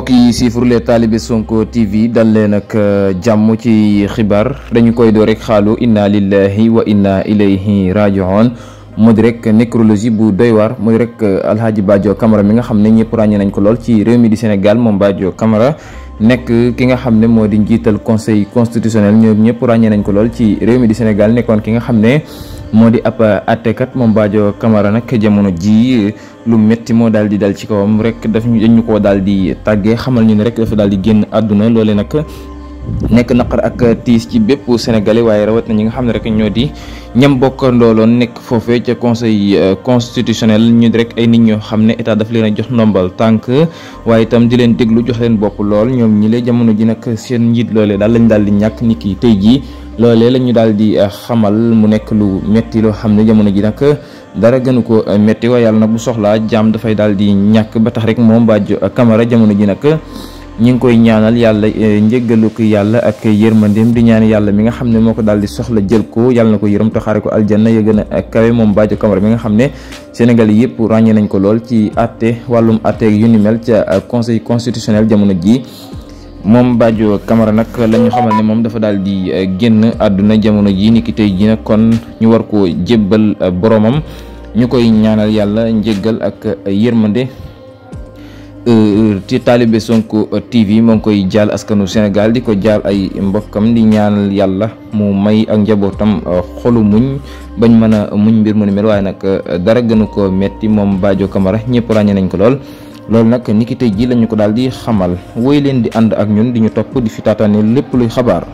mbokk yi siifur les talibé Sonko TV dal leen ak jàmm ci xibaar dañu koy door rek xaalu inna lillahi wa inna ilayhi raji'un mu di rek nécrologie bu doy waar mu di rek Alhaji Badio Camara mi nga xam ne ñëpp ràññee nañ ko lool ci réew mi di Sénégal moom Badio Camara nekk ki nga xam ne moo di njiital conseil constitutionnel ñoom ñëpp ràññee nañ ko lool ci réew mi di Sénégal nekkoon ki nga xam ne moo di ab attekat moom Badio Camara nag jamono ji lu métti moo daal di dal ci kawam rek dañu ko daal di tàggee xamal ñu ne rek dafa daal di génn àdduna loole nag nekk naqar ak tiis ci bépp sénégalais waaye rawat na ñi nga xam ne rek ñoo di ñam bokkandooloon nekk foofee ca conseil constitutionnel ñu di rek ay nit ñoo xam ne état daf leen a jox ndombal tànk waaye itam di leen déglu jox leen bopp lool ñoom ñi lee jamono ji nag seen njiit loolee daal lañ daal di ñàkk ni ki tey jii loolee la ñu daal di xamal mu nekk lu métti loo xam ne jamono ji nag dara gënu ko métti waaye yàlla nag bu soxlaa jaam dafay daal di ñàkk ba tax rek moom Badio Camara jamono ji nag ñi ngi koy ñaanal yàlla njéggalu ko yàlla ak yërmandeem di ñaan yàlla mi nga xam ne moo ko daal di soxla jël ko yàlla na ko yërëm te xaare ko aljanna ya gën a kawe moom Badio Camara mi nga xam ne Sénégal yëpp ràññee nañ ko lool ci àtte wàllum àtte yu ni mel ca conseil constitutionnel jamono ji moom Badio Camara nag la ñu xamal ne moom dafa daal di génn àdduna jamono ji ni ki tey ji nag kon ñu war koo jébbal boromam ñu koy ñaanal yàlla njéggal ak yërmande ci talibé Sonko TV moo ngi koy jaal askanu Sénégal di ko jaal ay mbokkam di ñaanal yàlla mu may ak njabootam xolu muñ bañ mën a muñ mbir mu ni mel waaye nag dara gënu ko metti moom Badio Camara ñëpp ràññee nañ ko lool nag niki tey ji lañu ko daal di xamal woy leen di ànd ak ñun di ñu topp di fi taataane lépp luy xabaar